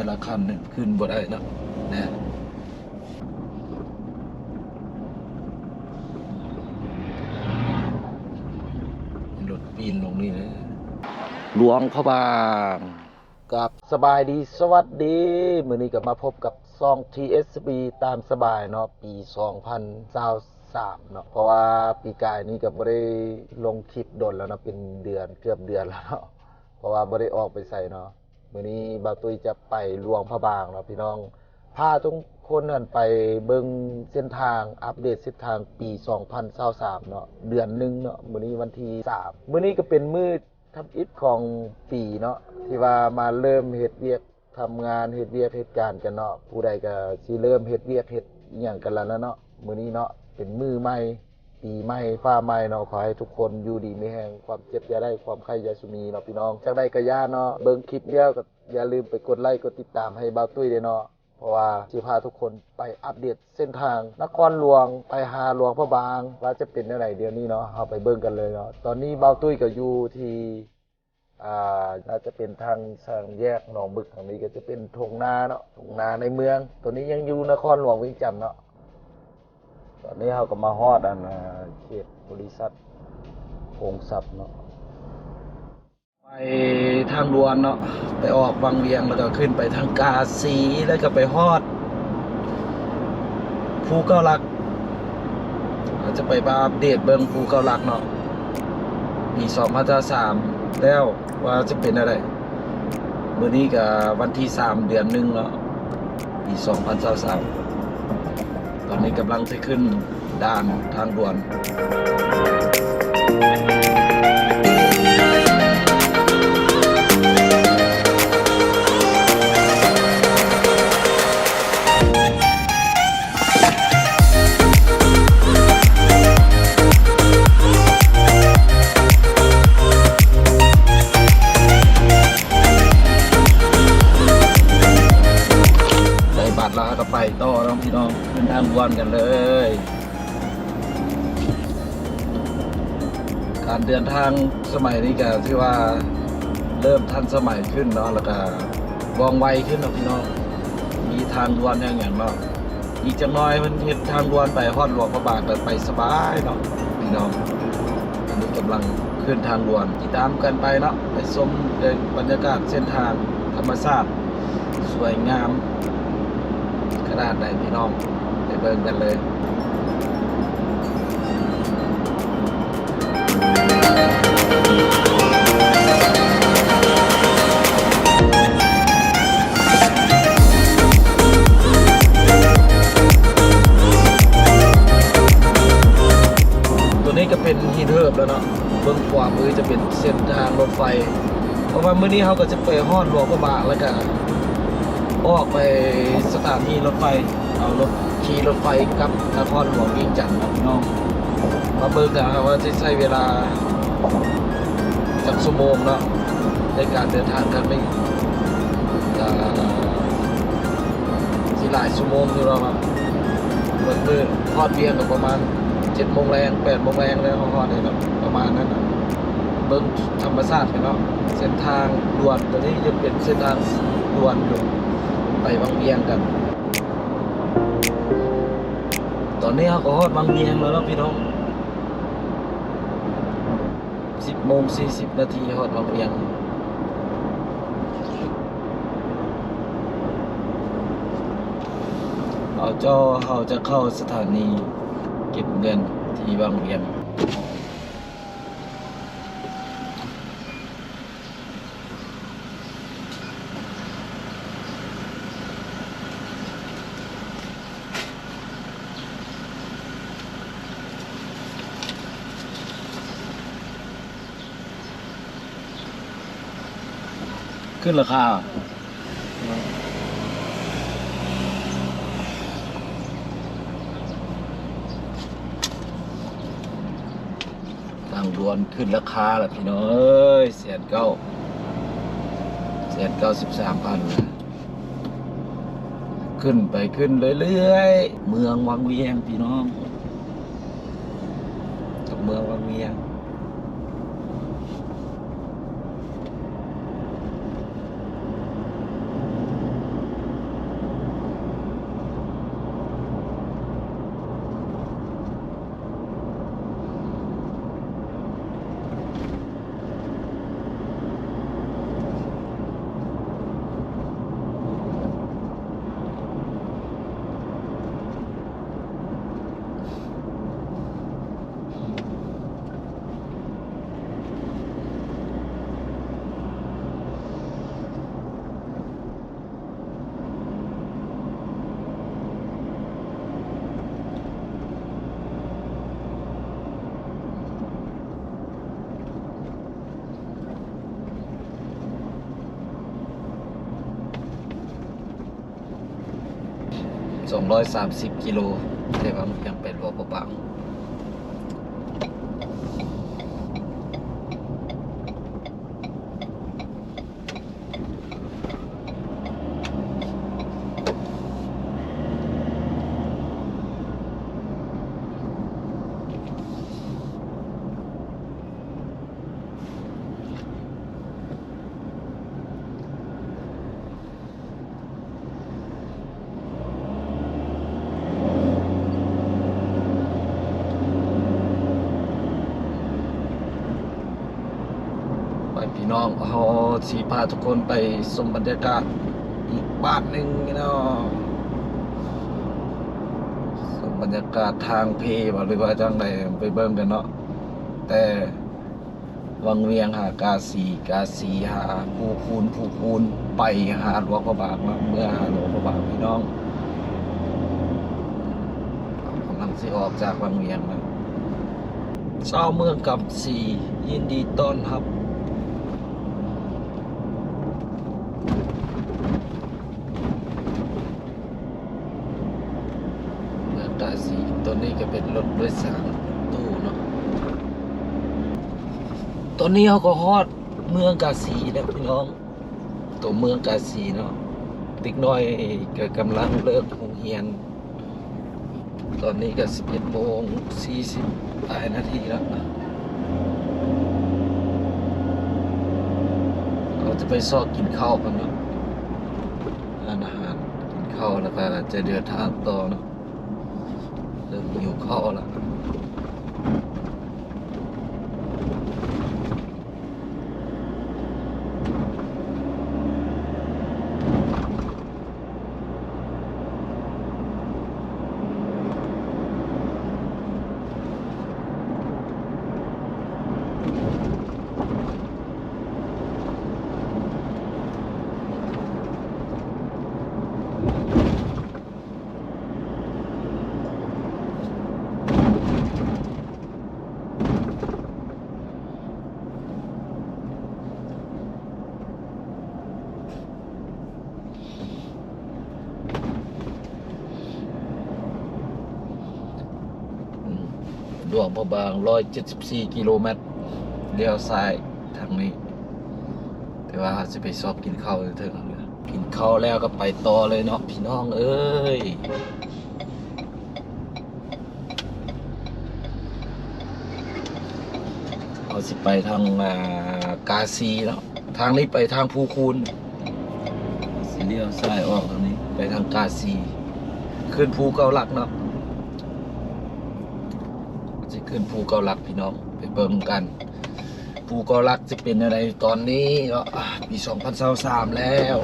ແຕ່ລະຄັນນີ້ຂຶ້ນບໍ່ໄດ້ເນາະ ແນ່ ລົດປີນລົງນີ້ເລີຍ ຫຼວງພະບາງ. ກັບສະບາຍດີ ສະຫວັດດີ ມື້ນີ້ກໍມາພົບກັບຊ່ອງ ທີເອັສບີ ຕາມສະບາຍເນາະ ປີສອງພັນຊາວສາມເນາະ ເພາະວ່າປີກາຍນີ້ກໍບໍ່ໄດ້ລົງຄລິບດົນແລ້ວເນາະ ເປັນເດືອນ ເກືອບເດືອນແລ້ວເນາະ ເພາະວ່າບໍ່ໄດ້ອອກໄປໃສເນາະ. ມື້ນີ້ບ່າວຕຸ້ຍຈະໄປຫຼວງພະບາງເນາະພີ່ນ້ອງ ພາທຸກຄົນຫັ້ນໄປເບິ່ງເສັ້ນທາງ ອັບເດດເສັ້ນທາງປີສອງພັນຊາວສາມເນາະ ເດືອນໜຶ່ງເນາະ ມື້ນີ້ວັນທີສາມ ມື້ນີ້ກໍເປັນມື້ ທຳອິດຂອງປີເນາະ ທີ່ວ່າມາເລີ່ມເຮັດວຽກທຳງານ ເຮັດວຽກເຮັດການກັນເນາະ ຜູ້ໃດກໍຊິເລີ່ມເຮັດວຽກເຮັດອີ່ຫຍັງກັນແລ້ວນະເນາະ ມື້ນີ້ເນາະ ເປັນມື້ໃໝ່ ປີໃໝ່ ຟ້າໃໝ່ເນາະ ຂໍໃຫ້ທຸກຄົນຢູ່ດີມີແຮງ ຄວາມເຈັບຢ່າໄດ້ ຄວາມໄຂ້ຢ່າສຸມີເນາະພີ່ນ້ອງ ຈັ່ງໃດກໍຢ່າເນາະ ເບິ່ງຄລິບແລ້ວກໍຢ່າລືມໄປກົດໄລກົດຕິດຕາມໃຫ້ບ່າວຕຸ້ຍເດ້ເນາະ. ເພາະວ່າຊິພາທຸກຄົນໄປອັບເດດເສັ້ນທາງນະຄອນຫຼວງ ໄປຫາຫຼວງພະບາງ ວ່າຈະເປັນແນວໃດດຽວນີ້ເນາະ ເຮົາໄປເບິ່ງກັນເລີຍເນາະ. ຕອນນີ້ບ່າວຕຸ້ຍກໍຢູ່ທີ່ ອ່າ ໜ້າຈະເປັນທາງສາມແຍກໜອງບຶກ ທາງນີ້ກໍຈະເປັນທົ່ງນາເນາະ ທົ່ງນາໃນເມືອງ. ຕອນນີ້ຍັງຢູ່ນະຄອນຫຼວງວຽງຈັນເນາະ. ຕອນນີ້ເຮົາກໍມາຮອດ ອັນ ເຂດບໍລິສັດພົງຊັບເນາະ. ໄປທາງດ່ວນເນາະ ໄປອອກວັງວຽງ ແລ້ວກໍຂຶ້ນໄປທາງກາສີ ແລ້ວກໍໄປຮອດພູເກົ້າຫຼັກ ອາດຈະໄປອັບເດດເບິ່ງພູເກົ້າຫຼັກເນາະ ປີສອງພັນຊາວສາມແລ້ວ ວ່າຈະເປັນແນວໃດ. ມື້ນີ້ກໍວັນທີສາມ ເດືອນໜຶ່ງເນາະ ປີສອງພັນຊາວສາມ ຕອນນີ້ກຳລັງຈະຂຶ້ນດ່ານທາງດ່ວນ ໄດ້ບັດແລ້ວເຮົາກໍໄປຕໍ່ເນາະພີ່ນ້ອງ ຂຶ້ນທາງດ່ວນກັນເລີຍ. ການເດີນທາງສະໄໝນີ້ກໍຖືວ່າເລີ່ມທັນສະໄໝຂຶ້ນເນາະ ແລ້ວກໍວ່ອງໄວຂຶ້ນເນາະພີ່ນ້ອງ ມີທາງດ່ວນທາງຫຍັງເນາະ. ອີກຈັກໜ້ອຍມັນເຮັດທາງດ່ວນໄປຮອດຫຼວງພະບາງ ກໍໄປສະບາຍເນາະພີ່ນ້ອງ. ອັນນີ້ກຳລັງຂຶ້ນທາງດ່ວນ ຕິດຕາມກັນໄປເນາະ ໄປຊົມເບິ່ງບັນຍາກາດເສັ້ນທາງທຳມະຊາດ ສວຍງາມຂະໜາດໃດພີ່ນ້ອງ ໄປເບິ່ງກັນເລີຍ. ຕົວນີ້ກໍເປັນຫີນເຫີບແລ້ວເນາະ ເບື້ອງຂວາມືຈະເປັນເສັ້ນທາງລົດໄຟ ເພາະວ່າມື້ນີ້ເຮົາກໍຈະໄປຮອດຫຼວງພະບາງ ແລ້ວກໍອອກໄປສະຖານີລົດໄຟ ເອົາລົດ ຂີ່ລົດໄຟກັບນະຄອນຫຼວງວຽງຈັນເນາະພີ່ນ້ອງ. ມາເບິ່ງກັນວ່າຊິໃຊ້ເວລາຈັກຊົ່ວໂມງເນາະ ໃນການເດີນທາງຄັ້ງນີ້ ກໍຊິຫຼາຍຊົ່ວໂມງຢູ່ດອກເນາະ. ເບິ່ງຄືຮອດວຽງກໍປະມານເຈັດໂມງແລງ ແປດໂມງແລງແລ້ວ ເຮົາຮອດນີ້ເນາະ ປະມານນັ້ນນະ. ເບິ່ງທຳມະຊາດກັນເນາະ ເສັ້ນທາງດ່ວນຕົວນີ້ຈະເປັນເສັ້ນທາງດ່ວນຢູ່ ໄປວັງວຽງກັນ. ຕອນນີ້ເຮົາກໍຮອດວັງວຽງແລ້ວເນາະພີ່ນ້ອງ ສິບໂມງສີ່ສິບນາທີຮອດວັງວຽງ. ເອົາເຈົ້າ ເຮົາຈະເຂົ້າສະຖານີເກັບເງິນທີ່ວັງວຽງ. ຂຶ້ນລາຄາ ທາງດ່ວນຂຶ້ນລາຄາແລ້ວພີ່ນ້ອງເອີຍ ແສນເກົ້າ ແສນເກົ້າສິບສາມພັນ ຂຶ້ນໄປ ຂຶ້ນເລື້ອຍໆ ເມືອງວັງວຽງພີ່ນ້ອງ ກັບເມືອງວັງວຽງ. ສອງຮ້ອຍສາມສິບກິໂລ ແຕ່ວ່າມັນຍັງໄປຫຼວງພະບາງ. ໄປພີ່ນ້ອງ ເຮົາຊິພາທຸກຄົນໄປຊົມບັນຍາກາດອີກບ້ານໜຶ່ງເນາະ ຊົມບັນຍາກາດທາງເພບໍ ຫຼືວ່າຈັ່ງໃດ ໄປເບິ່ງກັນເນາະ ແຕ່ ວັງວຽງຫາກາສີ ກາສີຫາພູຄູນ ພູຄູນໄປຫາຫຼວງພະບາງເນາະ ເມືອຫາຫຼວງພະບາງພີ່ນ້ອງ ກຳລັງຊິອອກຈາກວັງວຽງແລ້ວ. ຊາວເມືອງກາສີ ຍິນດີຕ້ອນຮັບ. ເມືອງກາສີ ຕົວນີ້ກໍເປັນລົດໂດຍສານຕູ້ເນາະ ຕອນນີ້ເຮົາກໍຮອດເມືອງກາສີແລ້ວພີ່ນ້ອງ ຕົວເມືອງກາສີເນາະ ເດັກນ້ອຍກໍກຳລັງເລີກໂຮງຮຽນ ຕອນນີ້ກໍສິບເອັດໂມງສີ່ສິບປາຍນາທີແລ້ວ ເຮົາຈະໄປຊອກກິນເຂົ້າກັນເນາະ ຮ້ານອາຫານ ກິນເຂົ້າແລ້ວກໍຈະເດີນທາງຕໍ່ເນາະ ເລີ່ມຫິວເຂົ້າແລ້ວ. ຫຼວງພະບາງ ຮ້ອຍເຈັດສິບສີ່ກິໂລແມັດ ລ້ຽວຊ້າຍທາງນີ້ ແຕ່ວ່າເຮົາຊິໄປຊອກກິນເຂົ້າຢູ່ເທິງເຮືອ ກິນເຂົ້າແລ້ວກໍໄປຕໍ່ເລີຍເນາະ ພີ່ນ້ອງເອີຍ. ເຮົາຊິໄປທາງ ອ່າ ກາສີເນາະ ທາງນີ້ໄປທາງພູຄູນ ຊິລ້ຽວຊ້າຍອອກທາງນີ້ ໄປທາງກາສີ ຂຶ້ນພູເກົ້າຫຼັກເນາະ ຊິຂຶ້ນພູເກົ້າຫຼັກ ພີ່ນ້ອງ ໄປເບິ່ງນຳກັນ. ພູເກົ້າຫຼັກຈະເປັນແນວໃດຕອນນີ້ເນາະ ປີສອງພັນຊາວສາມແລ້ວ.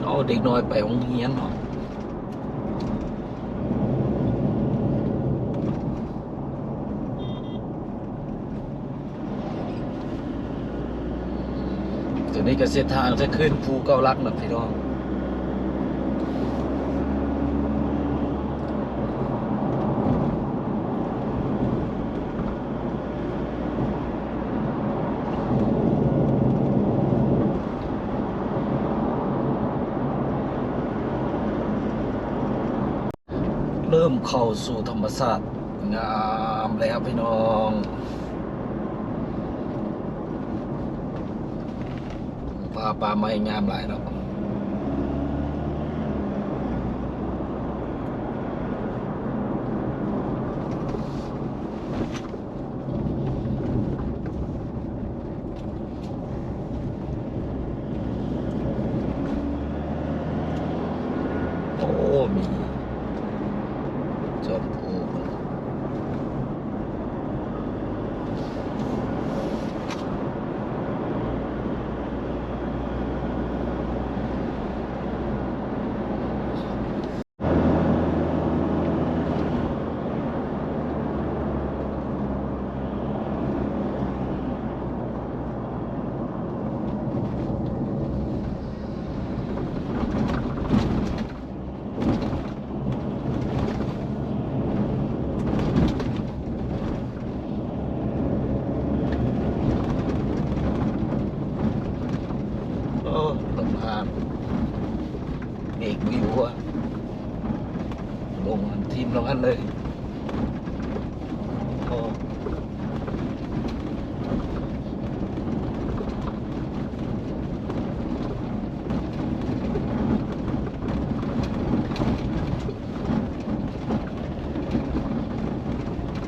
ເອົາເດັກນ້ອຍໄປໂຮງຮຽນເນາະ. ຕົວນີ້ກໍເສັ້ນທາງຈະຂຶ້ນພູເກົ້າຫຼັກນະພີ່ນ້ອງ. ເລີ່ມເຂົ້າສູ່ທຳມະຊາດ ງາມແລ້ວພີ່ນ້ອງ. ປ່າ ປ່າໄມ້ງາມຫຼາຍເນາະ. ເລີຍ.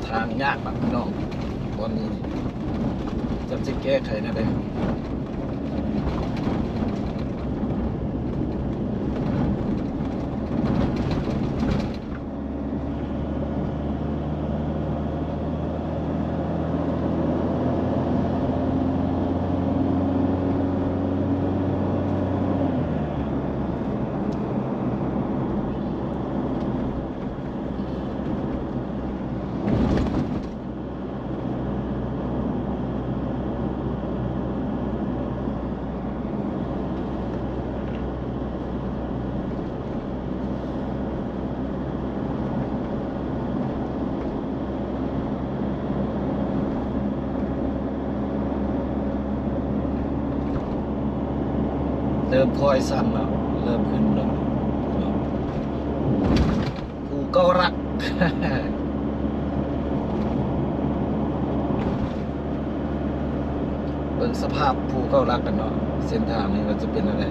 ທາງຍາກບັດພີ່ນ້ອງ ບ່ອນນີ້ ຈັກຊິແກ້ໄຂແນວໃດ. ເລີ່ມຄ່ອຍສັ່ນແລ້ວ ເລີ່ມຂຶ້ນລົງ. ພູເກົ້າຫຼັກ ເບິ່ງສະພາບພູເກົ້າຫຼັກກັນເນາະ ເສັ້ນທາງນີ້ວ່າຈະເປັນແນວໃດ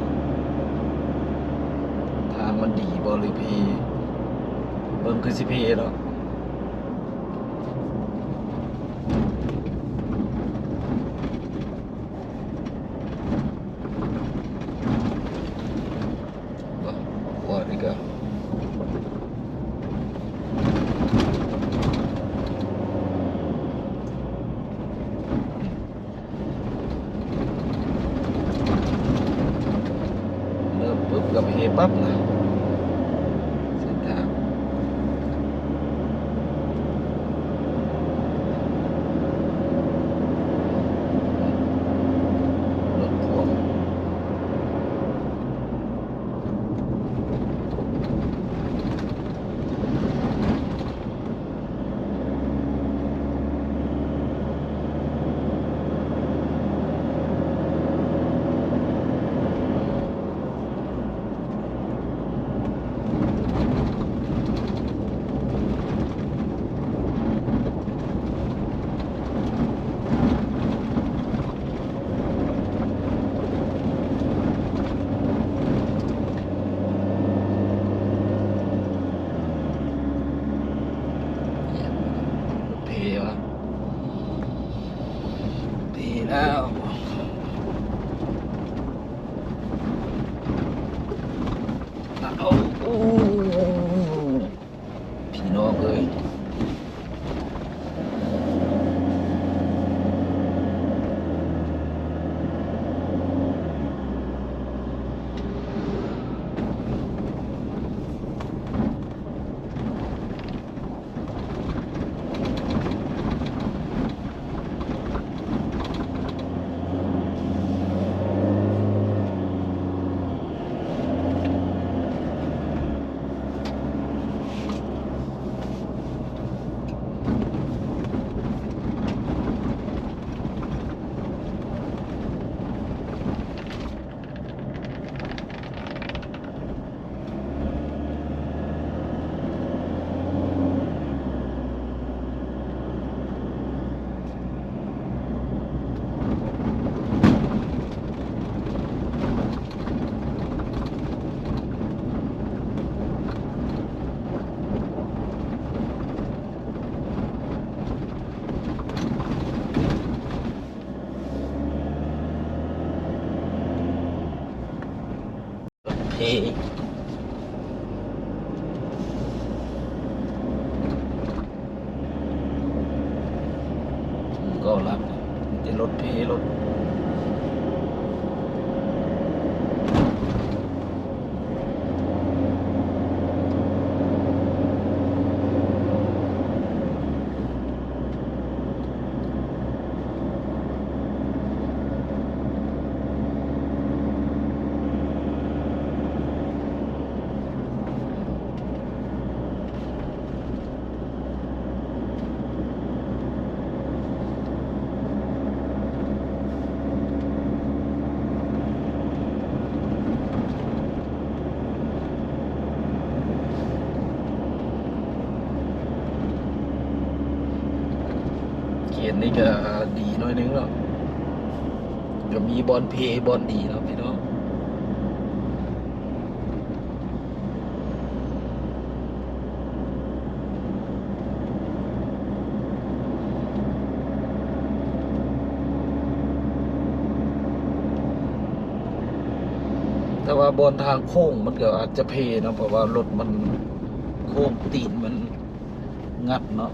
ທາງມັນດີບໍ່ ຫຼືເພ ເບິ່ງຄືຊິເພເນາະ. ເລີ່ມປຶບກໍເພປັບລະ ເສັ້ນທາງ. ລົດພ່ວງ. ເພວະ ເພແລ້ວ. ໂອ້ ພີ່ນ້ອງເອີຍ.ເພ ເກົ້າຫຼັກ ມີແຕ່ລົດເພລົດ. ນນີ້ກໍດີໜ້ອຍໜຶ່ງເນາະ ກໍມີບ່ອນເພບ່ອນດີເນາະພີ່ນ້ອງ. ແຕ່ວ່າບ່ອນທາງໂຄ້ງມັນກໍອາດຈະເພເນາະ ເພາະວ່າລົດມັນໂຄ້ງ ຕີນມັນງັດເນາະ.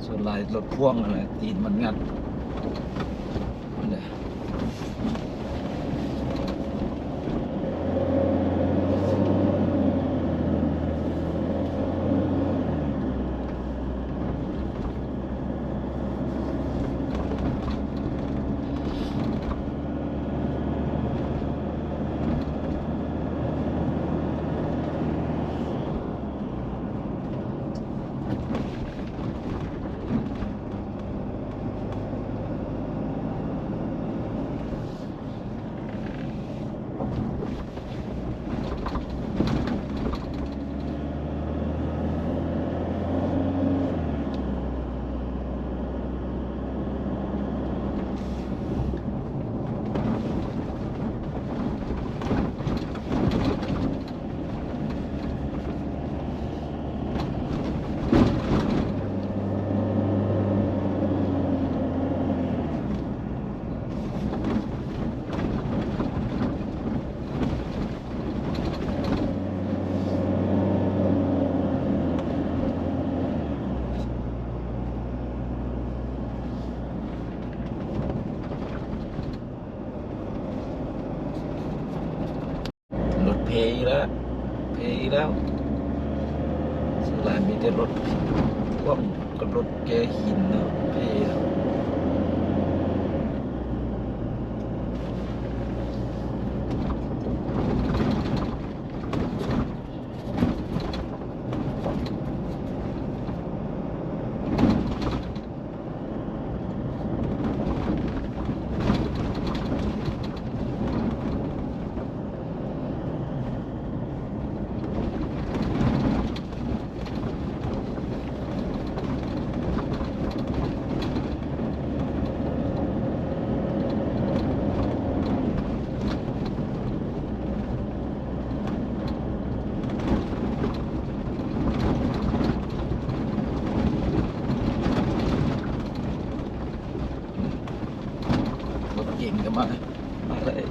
ສ່ວນຫຼາຍລົດພ່ວງຫັ້ນແຫຼະ ຕີນມັນງັດ. ລົດເພອີກແລ້ວ ເພອີກແລ້ວ. ສ່ວນຫຼາຍມີແຕ່ລົດພ່ວງກັບລົດແກ່ຫີນເນາະ ເພ. ລົດເກັງກໍມາ ມາເລີຍ.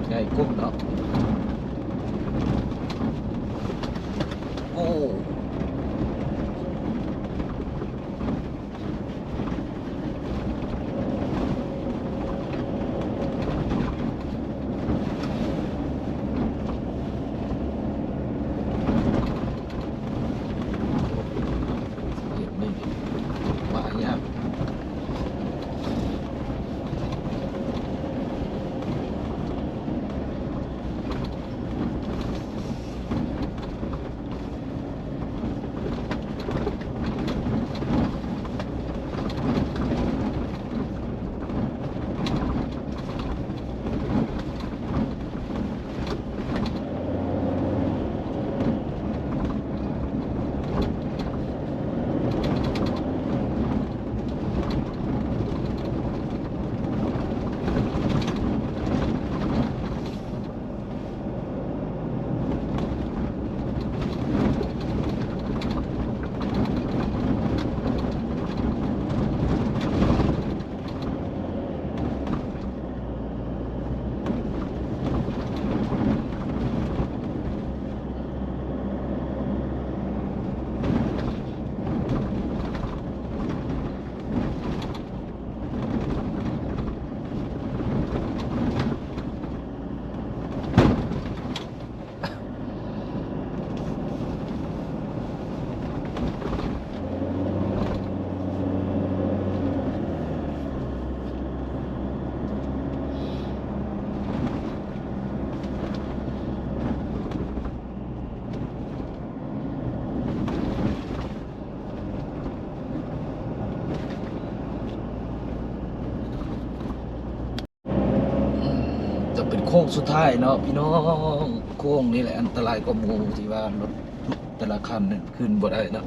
ໃຫຍ່ກຸ້ມເນາະ ໂອ້. ນີ້ ເປັນໂຄ້ງສຸດທ້າຍເນາະພີ່ນ້ອງ, ໂຄ້ງນີ້ແຫຼະອັນຕະລາຍກວ່າໝູ່ ທີ່ວ່າລົດແຕ່ລະຄັນຂຶ້ນບໍ່ໄດ້ເນາະ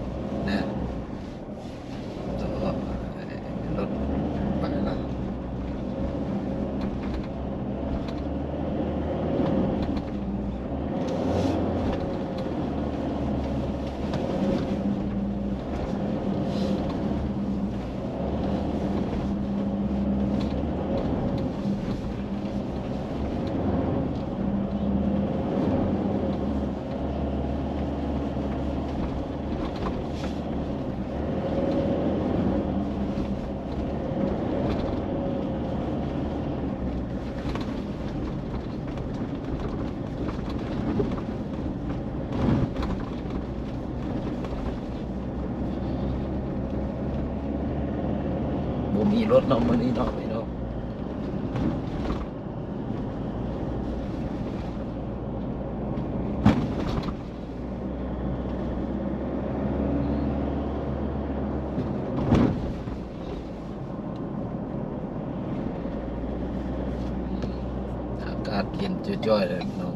ນະ. ລົດໄປລະ. ບໍ່ມີລົດເນາະ ມື້ນີ້ເນາະ ພີ່ນ້ອງ. ອາກາດເຢັນຈ່ອຍໆເລີຍເນາະ.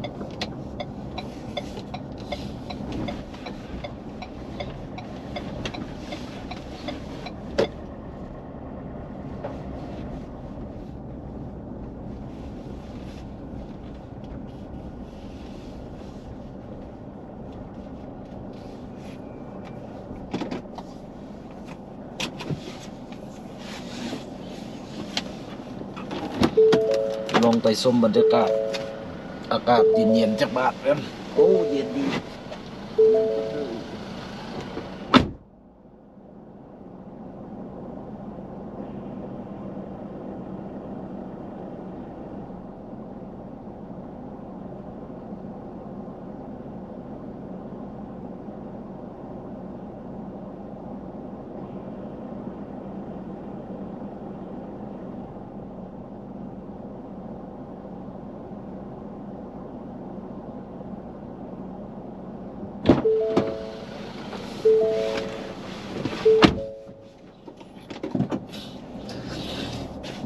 ລອງໄປຊົມບັນຍາກາດ ອາກາດເຢັນໆ ຈັກບາດເບິ່ງ. ໂອ້ ເຢັນດີ.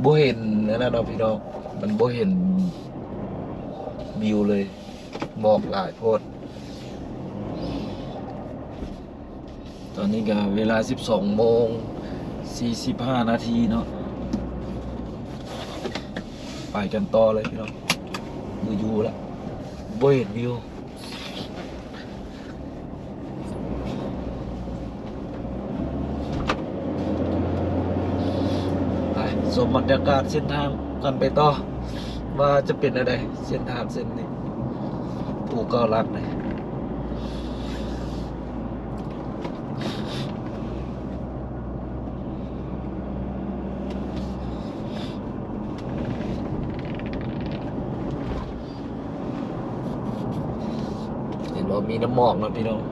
ບໍ່ເຫັນອັນນັ້ນເນາະພີ່ນ້ອງ, ມັນບໍ່ເຫັນວິວເລີຍ, ໝອກຫຼາຍໂພດ. ຕອນນີ້ກະເວລາສິບສອງໂມງສີ່ສິບຫ້ານາທີເນາະ, ໄປກັນຕໍ່ເລີຍພີ່ນ້ອງ. ບໍ່ຢູ່ລະ, ບໍ່ເຫັນວິວ. ໄປຊົມບັນຍາກາດເສັ້ນທາງກັນໄປຕໍ່ ວ່າຈະເປັນແນວໃດ ເສັ້ນທາງເສັ້ນນີ້ ພູເກົ້າຫຼັກນີ້. ເຫັນບໍ່ ມີນ້ຳໝອກເນາະພີ່ນ້ອງ. ເ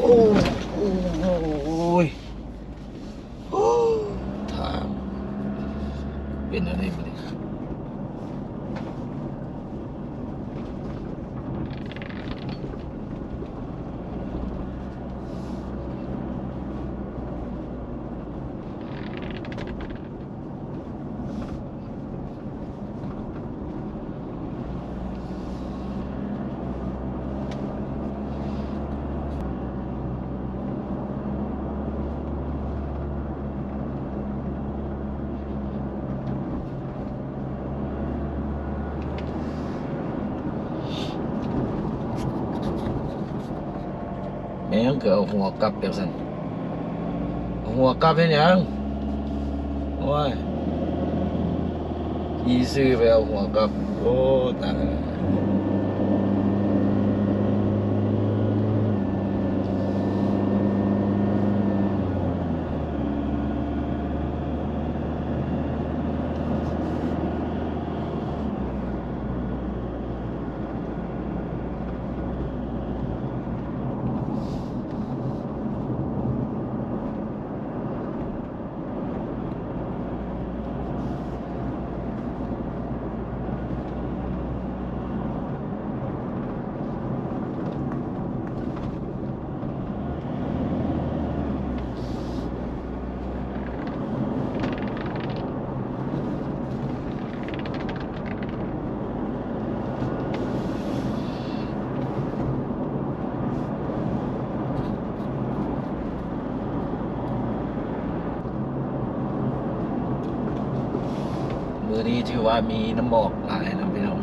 ໂອ້ ໂອ້ຍ ໂອ້ ທາງເປັນອັນນີ້ບັດນີ້. ແມ່ງ ຄືເອົາຫົວກັບຈັ່ງຊັ້ນ? ເອົາຫົວກັບເຮັດຫຍັງ? ໂອ້ຍ ຂີ່ຊື່ໄປເອົາຫົວກັບ. ໂອ້ ຕາຍ. ມື້ນີ້ຖືວ່າມີນ້ຳໝອກຫຼາຍນະພີ່ນ້ອງ.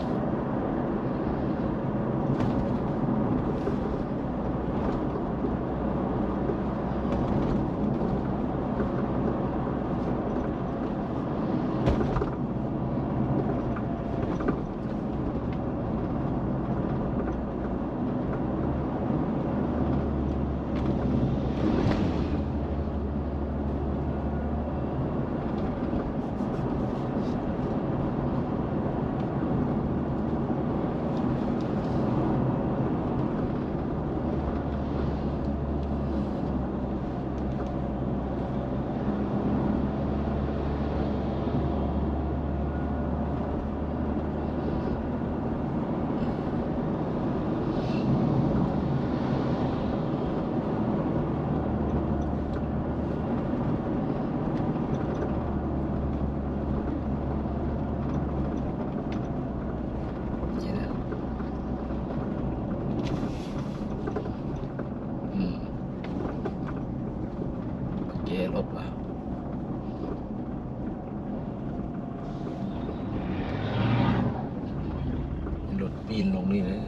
ອືມ ແກລົດວ່າ ລົດປີນລົງນີ້ເລີຍ.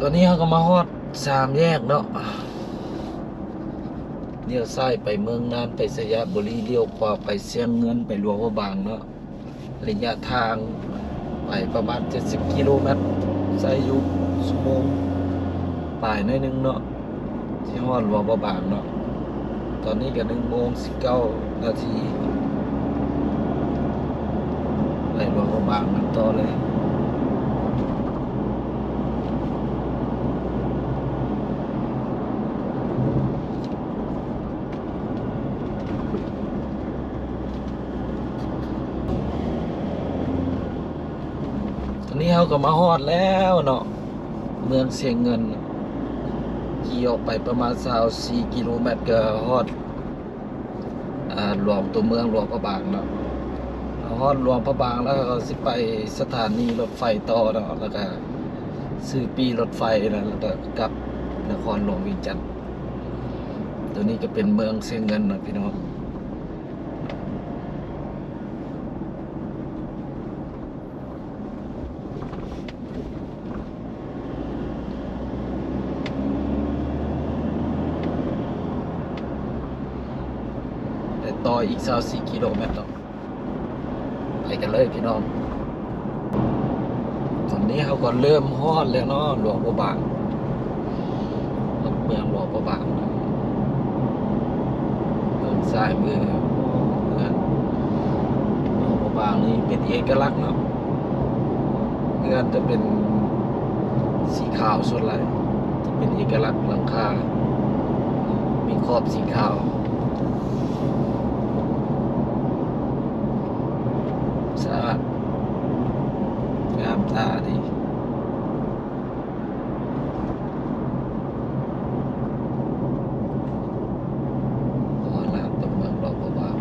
ຕອນນີ້ເຮົາກໍມາຮອດສາມແຍກເນາະ, ລ້ຽວຊ້າຍໄປເມືອງນານ ໄປໄຊຍະບູລີ, ລ້ຽວຂວາໄປຊຽງເງິນ ໄປຫຼວງພະບາງເນາະ. ໄລຍະທາງໄປປະມານເຈັດສິບກິໂລແມັດ, ໃຊ້ຢູ່ຊົ່ວໂມງປາຍໜ້ອຍໜຶ່ງເນາະ ຊິຮອດຫຼວງພະບາງເນາະ. ຕອນນີ້ກໍໜຶ່ງໂມງສິບເກົ້ານາທີ, ໄປຫຼວງພະບາງກັນຕໍ່ເລີຍ. ຕອນນີ້ເຮົາກໍມາຮອດແລ້ວເນາະ ເມືອງຊຽງເງິນ, ຂີ່ອອກໄປປະມານຊາວສີ່ກິໂລແມັດກໍຮອດ ອາ ຫຼວງ ຕົວເມືອງຫຼວງພະບາງເນາະ. ເຮົາຮອດຫຼວງພະບາງແລ້ວ ເຮົາຊິໄປສະຖານີລົດໄຟຕໍ່ເນາະ, ແລ້ວກະຊື້ປີ້ລົດໄຟ ແລ້ວກະກັບນະຄອນຫຼວງວຽງຈັນ. ຕົວນີ້ກະເປັນເມືອງຊຽງເງິນເນາະພີ່ນ້ອງ. ອີກຊາວສີ່ກິໂລແມັດເນາະ. ໄປກັນເລີຍພີ່ນ້ອງ. ຕອນນີ້ເຮົາກໍເລີ່ມຮອດແລ້ວເນາະ ຫຼວງພະບາງ, ເມືອງຫຼວງພະບາງ. ເບື້ອງຊ້າຍມືເຮືອນຫຼວງພະບາງນີ້ເປັນເອກະລັກເນາະ, ເຮືອນຈະເປັນສີຂາວສ່ວນຫຼາຍ, ຈະເປັນເອກະລັກ, ຫຼັງຄາມີຂອບສີຂາວ. ສະອາດງາມຕາດີ. ເພາະວ່ານ້ຳຕົກເມືອງຫຼວງພະບາງ.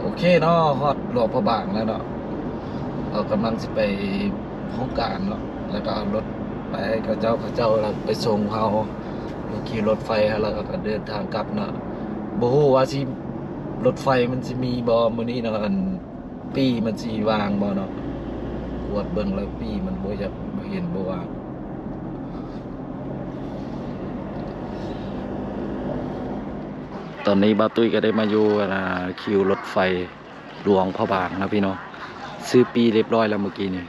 ໂອເຄເນາະ, ຮອດຫຼວງພະບາງແລ້ວເນາະ. ເຮົາກຳລັງຊິໄປຫ້ອງການເນາະ, ແລ້ວກໍເອົາລົດໄປໃຫ້ເຂົາເຈົ້າ, ເຂົາເຈົ້າລະໄປສົ່ງເຮົາ, ຂີ່ລົດໄຟ ແລ້ວກໍເດີນທາງກັບເນາະ. ບໍ່ຮູ້ວ່າຊິ ລົດໄຟມັນຊິມີບໍ່ມື້ນີ້ເນາະ, ອັນ ປີ້ມັນຊິວ່າງບໍ່ເນາະ. ກວດເບິ່ງແລ້ວປີ້ມັນບໍ່ຢາກ ບໍ່ເຫັນ ບໍ່ວ່າງ. ຕອນນີ້ບ່າວຕຸ້ຍກໍໄດ້ມາຢູ່ ອັນນ່າ ຄິວລົດໄຟຫຼວງພະບາງນະພີ່ນ້ອງ, ຊື້ປີ້ຮຽບຮ້ອຍແລ້ວມື້ກີ້ນີ້,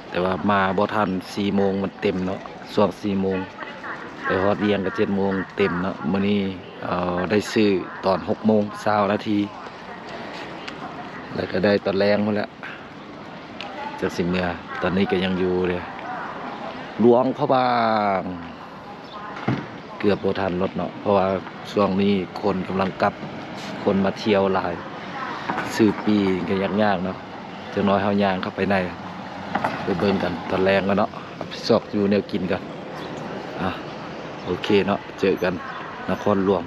ແຕ່ວ່າມາບໍ່ທັນ ສີ່ໂມງມັນເຕັມເນາະ, ຊ່ວງສີ່ໂມງ. ໄປຮອດວຽງກໍເຈັດໂມງເຕັມເນາະ. ມື້ນີ້ ເອີ ໄດ້ຊື້ຕອນຫົກໂມງຊາວນາທີ ແລ້ວກໍໄດ້ຕອນແລງພຸ້ນແຫຼະ ຈັ່ງຊິເມືອ. ຕອນນີ້ກໍຍັງຢູ່ເດ້ ຫຼວງພະບາງ. ເກືອບບໍ່ທັນລົດເນາະ ເພາະວ່າຊ່ວງນີ້ຄົນກຳລັງກັບ, ຄົນມາທ່ຽວຫຼາຍ, ຊື້ປີ້ກໍຍາກໆເນາະ. ຈັກໜ້ອຍເຮົາຍ່າງເຂົ້າໄປໃນ ໄປເບິ່ງກັນຕອນແລງກ່ອນເນາະ, ຊອກຢູ່ແນວກິນກ່ອນ. ອ່ະ ໂອເຄເນາະ, ເຈີກັນນະຄອນຫຼວງ.